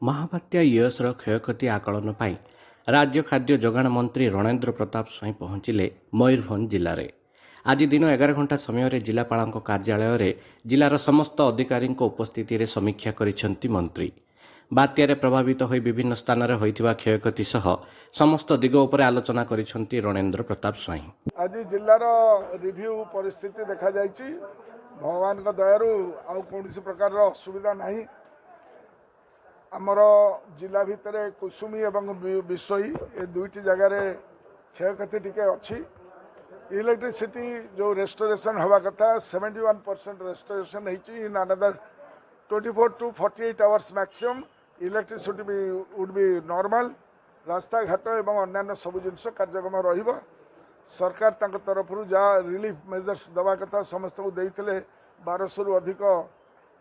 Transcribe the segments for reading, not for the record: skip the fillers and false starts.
ମହାବାତ୍ୟା ୟସ୍‌ର କ୍ଷୟକ୍ଷତି ଆକଳନ ପାଇଁ ରାଜ୍ୟ ଖାଦ୍ୟ ଯୋଗାଣ ମନ୍ତ୍ରୀ ରଣେନ୍ଦ୍ର ପ୍ରତାପ ସ୍ୱାଇଁ ପହଞ୍ଚିଲେ ମୟୂରଭଞ୍ଜ ଜିଲ୍ଲାରେ। ଆଜି ଦିନ 11 ଘଣ୍ଟା ସମୟରେ ଜିଲ୍ଲାପାଳଙ୍କ କାର୍ଯ୍ୟାଳୟରେ ଜିଲ୍ଲାର ସମସ୍ତ ଅଧିକାରୀଙ୍କ ଉପସ୍ଥିତିରେ ସମୀକ୍ଷା କରିଛନ୍ତି ମନ୍ତ୍ରୀ। ବାତ୍ୟାରେ ପ୍ରଭାବିତ ହୋଇ ବିଭିନ୍ନ ସ୍ଥାନରେ ହୋଇଥିବା କ୍ଷୟକ୍ଷତି ସହ ସମସ୍ତ ଦିଗ ଉପରେ ଆଲୋଚନା କରିଛନ୍ତି ରଣେନ୍ଦ୍ର ପ୍ରତାପ ସ୍ୱାଇଁ। ଆଜି ଜିଲ୍ଲାର ରିଭ୍ୟୁ ପରିସ୍ଥିତି ଦେଖାଯାଇଛି। ଭଗବାନଙ୍କ ଦୟାରୁ ଆଉ କୌଣସି ପ୍ରକାରର ଅସୁବିଧା ନାହିଁ। ଆମର ଜିଲ୍ଲା ଭିତରେ କୁସୁମୀ ଏବଂ ବିଶୋଇ ଏ ଦୁଇଟି ଜାଗାରେ କ୍ଷୟକ୍ଷତି ଟିକେ ଅଛି। ଇଲେକ୍ଟ୍ରିସିଟି ଯେଉଁ ରେଷ୍ଟୋରେସନ୍ ହେବା କଥା, 71% ରେଷ୍ଟୋରେସନ୍ ହେଇଛି। In another 24 to 48 hours maximum, electricity B Wood B normal. ରାସ୍ତାଘାଟ ଏବଂ ଅନ୍ୟାନ୍ୟ ସବୁ ଜିନିଷ କାର୍ଯ୍ୟକ୍ରମ ରହିବ। ସରକାର ତାଙ୍କ ତରଫରୁ ଯାହା ରିଲିଫ୍ ମେଜର୍ସ ଦେବା କଥା, ସମସ୍ତଙ୍କୁ ଦେଇଥିଲେ 1200ରୁ ଅଧିକ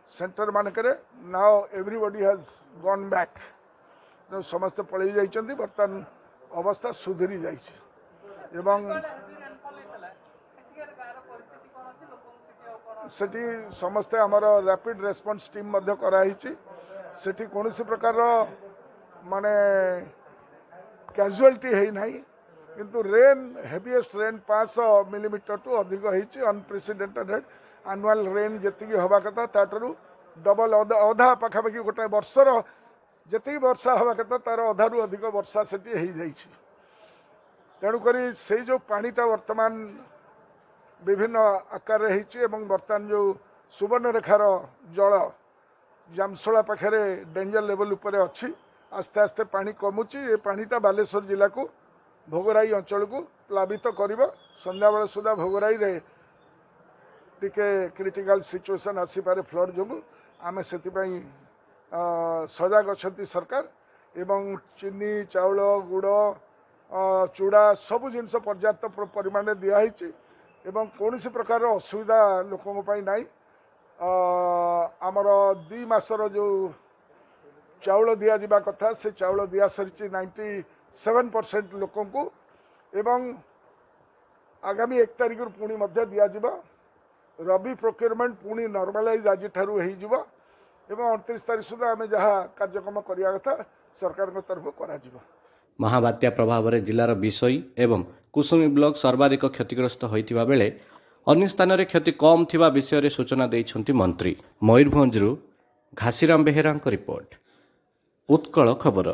ସେଣ୍ଟର ମାନଙ୍କରେ। Now everybody has gone back. ତେଣୁ ସମସ୍ତେ ପଳେଇ ଯାଇଛନ୍ତି। ବର୍ତ୍ତମାନ ଅବସ୍ଥା ସୁଧୁରି ଯାଇଛି ଏବଂ ସେଠିକାର ଗାଁର ପରିସ୍ଥିତି କ'ଣ ଅଛି? ଲୋକଙ୍କୁ ସେଠି ଆଉ କ'ଣ ସେଠି ସମସ୍ତେ ଆମର ରାପିଡ୍ ରେସ୍ପନ୍ସ ଟିମ୍ ମଧ୍ୟ କରାହେଇଛି। ସେଠି କୌଣସି ପ୍ରକାରର ମାନେ କ୍ୟାଜୁଆଲିଟି ହେଇନାହିଁ, କିନ୍ତୁ ରେନ୍, ହେଭିଏଷ୍ଟ ରେନ୍ 500 ମିଲିମିଟରଠୁ ଅଧିକ ହେଇଛି। ଅନପ୍ରେସିଡେଣ୍ଟେଡ୍ ଆନୁଆଲ ରେନ୍ ଯେତିକି ହେବା କଥା, ତାଠାରୁ ଡବଲ, ଅଧା ପାଖାପାଖି, ଗୋଟାଏ ବର୍ଷର ଯେତିକି ବର୍ଷା ହେବା କଥା, ତାର ଅଧାରୁ ଅଧିକ ବର୍ଷା ସେଠି ହେଇଯାଇଛି। ତେଣୁକରି ସେଇ ଯେଉଁ ପାଣିଟା ବର୍ତ୍ତମାନ ବିଭିନ୍ନ ଆକାରରେ ହେଇଛି ଏବଂ ବର୍ତ୍ତମାନ ଯେଉଁ ସୁବର୍ଣ୍ଣରେଖାର ଜଳ ଜାମଶୋଳା ପାଖରେ ଡେଞ୍ଜର ଲେଭେଲ ଉପରେ ଅଛି, ଆସ୍ତେ ଆସ୍ତେ ପାଣି କମୁଛି। ଏ ପାଣିଟା ବାଲେଶ୍ୱର ଜିଲ୍ଲାକୁ, ଭୋଗରାଇ ଅଞ୍ଚଳକୁ ପ୍ଲାବିତ କରିବ। ସନ୍ଧ୍ୟାବେଳ ସୁଦ୍ଧା ଭୋଗରାଇରେ ଟିକେ କ୍ରିଟିକାଲ ସିଚୁଏସନ୍ ଆସିପାରେ ଫ୍ଲଡ୍ ଯୋଗୁଁ। ଆମେ ସେଥିପାଇଁ ସଜାଗ ଅଛନ୍ତି ସରକାର ଏବଂ ଚିନି, ଚାଉଳ, ଗୁଡ଼, ଚୁଡ଼ା ସବୁ ଜିନିଷ ପର୍ଯ୍ୟାପ୍ତ ପରିମାଣରେ ଦିଆହେଇଛି ଏବଂ କୌଣସି ପ୍ରକାରର ଅସୁବିଧା ଲୋକଙ୍କ ପାଇଁ ନାହିଁ। ଆମର 2 ମାସର ଯେଉଁ ଚାଉଳ ଦିଆଯିବା କଥା, ସେ ଚାଉଳ ଦିଆସରିଛି 97% ଲୋକଙ୍କୁ ଏବଂ ଆଗାମୀ 1 ତାରିଖରୁ ପୁଣି ମଧ୍ୟ ଦିଆଯିବ। ରବି ପ୍ରୋକ୍ୟୁରମେଣ୍ଟ ପୁଣି ନର୍ମାଲାଇଜ୍ ଆଜିଠାରୁ ହେଇଯିବ ଏବଂ 29 ତାରିଖ ସୁଦ୍ଧା ଆମେ ଯାହା କାର୍ଯ୍ୟକ୍ରମ କରିବା କଥା, ସରକାରଙ୍କ ତରଫରୁ କରାଯିବ। ମହାବାତ୍ୟା ପ୍ରଭାବରେ ଜିଲ୍ଲାର ବିଶୋଇ ଏବଂ କୁସୁମୀ ବ୍ଲକ ସର୍ବାଧିକ କ୍ଷତିଗ୍ରସ୍ତ ହୋଇଥିବା ବେଳେ ଅନ୍ୟ ସ୍ଥାନରେ କ୍ଷତି କମ୍ ଥିବା ବିଷୟରେ ସୂଚନା ଦେଇଛନ୍ତି ମନ୍ତ୍ରୀ। ମୟୂରଭଞ୍ଜରୁ ଘାସିରାମ ବେହେରାଙ୍କ ରିପୋର୍ଟ, ଉତ୍କଳ ଖବର।